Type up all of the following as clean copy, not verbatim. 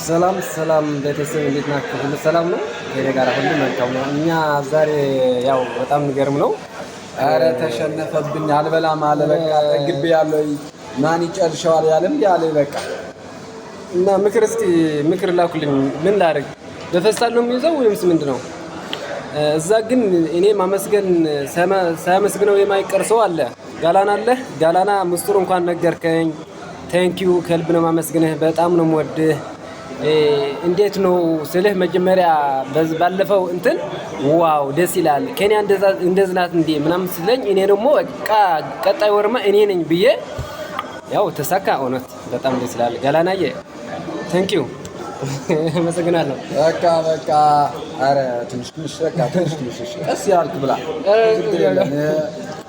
ሰላም ሰላም ቤተሰብ፣ እንዴት ናችሁ? ሁሉ ሰላም ነው? ከእኔ ጋር ሁሉ መልካም ነው። እኛ ዛሬ ያው በጣም የሚገርም ነው። ኧረ ተሸነፈብኝ፣ አልበላም አለ። በቃ ጠግቤ ያለው ማን ይጨርሸዋል ያለም ያለ በቃ። እና ምክር እስኪ ምክር ላኩልኝ። ምን ላድርግ? በፌስታል ነው የሚይዘው ወይምስ ምንድን ነው? እዛ ግን እኔ ማመስገን ሳያመስግነው የማይቀር ሰው አለ። ጋላና አለ። ጋላና ምስጢሩ እንኳን ነገርከኝ። Thank you፣ ከልብ ነው ማመስግንህ። በጣም ነው የምወድህ። እንዴት ነው ስልህ መጀመሪያ ባለፈው እንትን wow ደስ ይላል፣ ኬንያ እንደዚህ ናት እንዴ ምናምን ስለኝ፣ እኔ ደግሞ በቃ ቀጣይ ወርማ እኔ ነኝ ብዬ ያው ተሳካ። እውነት በጣም ደስ ይላል። ገላናዬ thank you፣ አመሰግናለሁ። በቃ በቃ፣ ኧረ ትንሽ ትንሽ፣ በቃ ትንሽ ትንሽ፣ እሺ፣ ቀስ ያልክ ብላ፣ ችግር የለም፣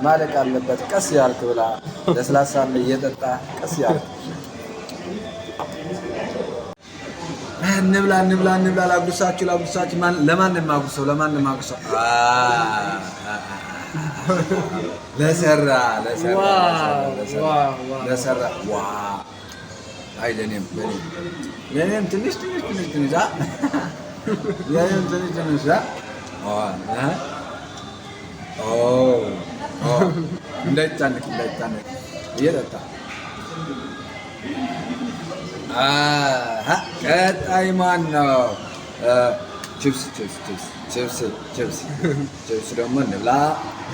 ማለቅ አለበት። ቀስ ያልክ ብላ፣ ለስላሳ አለ እየጠጣ ቀስ ያልክ እንብላ እንብላ እንብላ። ላጉርሳችሁ ላጉርሳችሁ። ለማን ነው የማጉርሰው? ለማን ነው የማጉርሰው? ለሰራ ለሰራ ለሰራ ዋ አይ ለኔም ለኔም ትንሽ ትንሽ ትንሽ ትንሽ፣ ለኔም ትንሽ ትንሽ፣ እንዳይታነቅ እንዳይታነቅ እየጠጣ። ቀጣይ ማን ነው? ቺፕስ ቺፕስ ቺፕስ ቺፕስ ቺፕስ ቺፕስ ደግሞ እንብላ።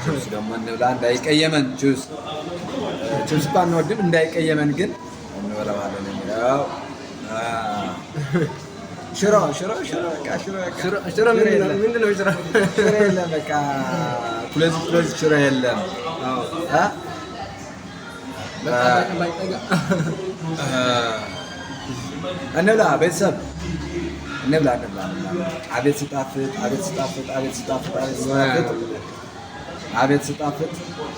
ቺፕስ ደግሞ እንብላ እንዳይቀየመን። ቺፕስ ቺፕስ ባንወድም እንዳይቀየመን ግን እንበላዋለን የሚለው ሽሮ ሽሮ ሽሮ በቃ ሽሮ በቃ ሽሮ ምንድን ነው? ሽሮ ሽሮ የለም በቃ ሁለት ሁለት ሽሮ የለም። እንብላ ቤተሰብ፣ እንብላ እንብላ። አቤት ስጣፍጥ፣ አቤት ስጣፍጥ፣ አቤት ስጣፍጥ፣ አቤት ስጣፍጥ፣ አቤት ስጣፍጥ።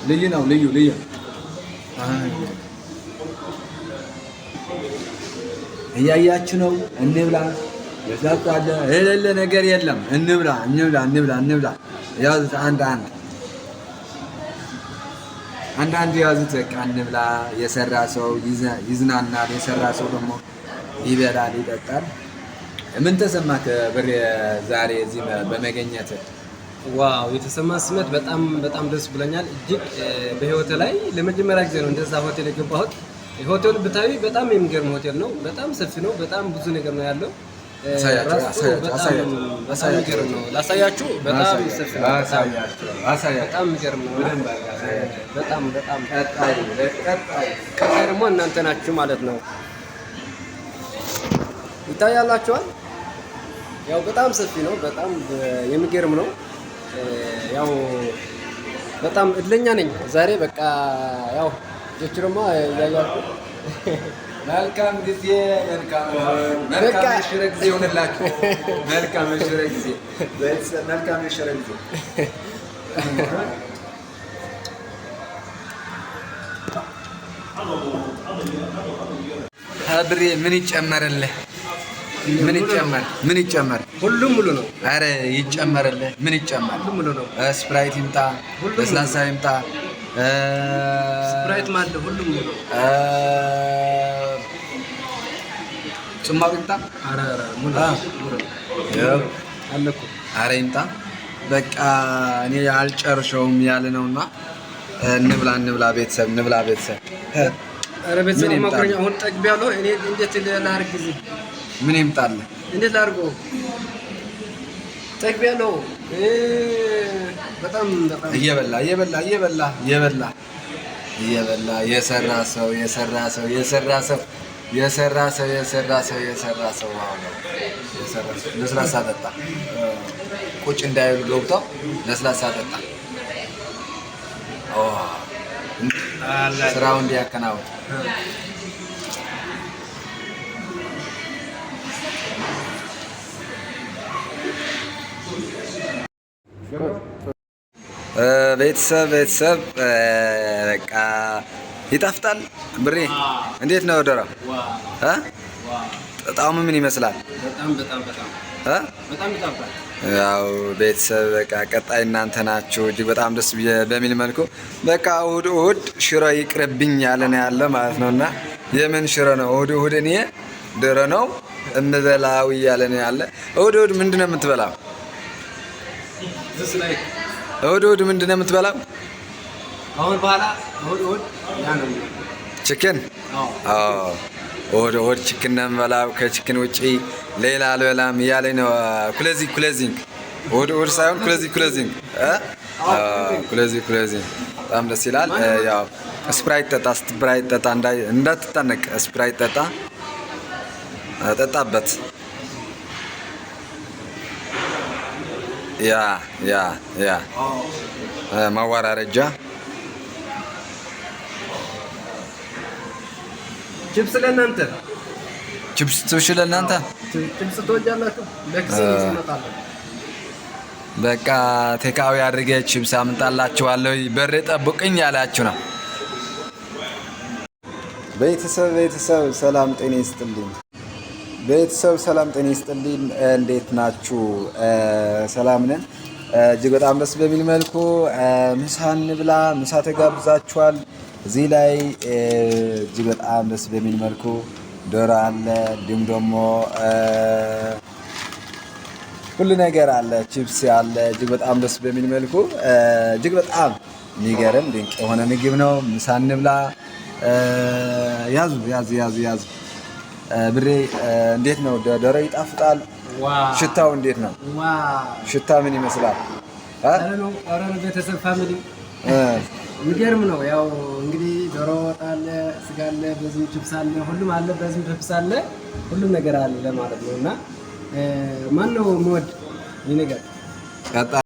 ልዩ ነው፣ ልዩ ልዩ። እያያችሁ ነው። እንብላ። የሳጣለ የሌለ ነገር የለም። እንብላ እንብላ እንብላ እንብላ። ያዙት አንድ አንድ አንድ አንድ ያዙት። በቃ እንብላ። የሰራ ሰው ይዝናናል። የሰራ ሰው ደግሞ ይበላል፣ ይጠጣል። ምን ተሰማህ ብሬ ዛሬ እዚህ በመገኘት? Wow፣ የተሰማ ስሜት በጣም በጣም ደስ ብሎኛል። እጅግ በህይወቴ ላይ ለመጀመሪያ ጊዜ ነው እንደዛ ሆቴል የገባሁት። ሆቴሉ ብታዩ በጣም የሚገርም ሆቴል ነው። በጣም ሰፊ ነው። በጣም ብዙ ነገር ነው ያለው። በጣም የሚገርም ነው። ላሳያችሁ። በጣም ሰፊ ነው። በጣም የሚገርም ነው። በጣም በጣም ቀጣይ ደግሞ እናንተ ናችሁ ማለት ነው። ይታያላችኋል። ያው በጣም ሰፊ ነው። በጣም የሚገርም ነው። ያው በጣም እድለኛ ነኝ ዛሬ። በቃ ያው ልጆቹ ደግሞ እያያችሁ መልካም ጊዜ፣ መልካም መልካም የሽረ ጊዜ ይሆንላችሁ። መልካም የሽረ ጊዜ፣ መልካም የሽረ ጊዜ። ብሬ ምን ይጨመርልህ? ምን ይጨመር? ምን ይጨመር? ሁሉም ሙሉ ነው። አረ ይጨመርልህ። ምን ይጨመር? ሁሉም ሙሉ ነው። ስፕራይት ይምጣ፣ ለስላሳ ይምጣ፣ ስፕራይት ማለት ሁሉም ሙሉ ነው። ጭማቂ ይምጣ። አረ አረ ሙሉ አለ እኮ። አረ ይምጣ። በቃ እኔ አልጨርሸውም ያለ ነውና እንብላ እንብላ ቤተሰብ፣ እንብላ ቤተሰብ። አረ ቤተሰብ አማክሮኝ አሁን ጠግቤያለሁ። እኔ እንዴት ላድርግ እዚህ? ምን ይምጣልህ? እንዴት ላድርገው? ጠግቤያለሁ። በጣም በጣም እየበላ እየበላ እየበላ እየበላ እየበላ የሰራ ሰው የሰራ ሰው የሰራ ሰው የሰራ ሰው የሰራ ሰው የሰራ ሰው የሰራ ሰው ለስላሳ ጠጣ። ቁጭ እንዳይሉ ገብተው ለስላሳ ጠጣ። ስራው እንዲያከናውን። ቤተሰብ ቤተሰብ በቃ ይጣፍጣል። ብሬ እንዴት ነው ዶሮ? ጣዕሙ ምን ይመስላል? ያው ቤተሰብ በቃ ቀጣይ እናንተ ናችሁ። እጅግ በጣም ደስ በሚል መልኩ በቃ እሑድ እሑድ ሽሮ ይቅርብኝ ያለ ነው ያለ ማለት ነው። እና የምን ሽሮ ነው? እሑድ እሑድ እኔ ዶሮ ነው። እምበላው እያለ ነው ያለ። እሑድ እሑድ ምንድን ነው የምትበላው? This like እሑድ እሑድ ምንድን ነው የምትበላው? አሁን በኋላ እሑድ እሑድ ያ ነው። Chicken። አዎ። አዎ፣ እሑድ እሑድ chicken ነው የምበላው፣ ከ chicken ውጪ ሌላ አልበላም እያለኝ ነው። Crazy crazy፣ እሑድ እሑድ ሳይሆን crazy crazy እ crazy crazy። በጣም ደስ ይላል። ያው Sprite ጠጣ፣ Sprite ጠጣ፣ እንዳትታነቅ Sprite ጠጣ፣ ጠጣበት። Yeah, yeah, yeah። ማወራረጃ። ቺፕስ ለእናንተ። ቺፕስ ትብሽ ለእናንተ። ቺፕስ ትወጃላችሁ? ለጊዜ ይመጣለሁ። በቃ takeaway አድርጌ ቺፕስ አምጣላችኋለሁ፣ በር ጠብቅኝ ያላችሁ ነው። ቤተሰብ፣ ቤተሰብ፣ ሰላም ጤና ይስጥልኝ። ቤተሰብ፣ ሰላም ጤና ይስጥልኝ። እንዴት ናችሁ? ሰላም ነን። እጅግ በጣም ደስ በሚል መልኩ ምሳ እንብላ፣ ምሳ ተጋብዛችኋል። እዚህ ላይ እጅግ በጣም ደስ በሚል መልኩ ዶሮ አለ፣ እንዲሁም ደግሞ ሁሉ ነገር አለ፣ ቺፕስ አለ። እጅግ በጣም ደስ በሚል መልኩ እጅግ በጣም የሚገርም ድንቅ የሆነ ምግብ ነው። ምሳ እንብላ። ያዙ ያዙ ያዙ ያዙ። ብሬ፣ እንዴት ነው? ዶሮ ይጣፍጣል? ሽታው እንዴት ነው? ሽታ ምን ይመስላል? ኧረ ነው፣ ኧረ ነው ቤተሰብ፣ family፣ የሚገርም ነው። ያው እንግዲህ ዶሮ ወጥ አለ፣ ስጋ አለ፣ በዚህም ቺፕስ አለ፣ ሁሉም አለ፣ በዚህም ቺፕስ አለ፣ ሁሉም ነገር አለ ማለት ነው። እና ማን ነው የምወድ ይህ ነገር? ቀጣ።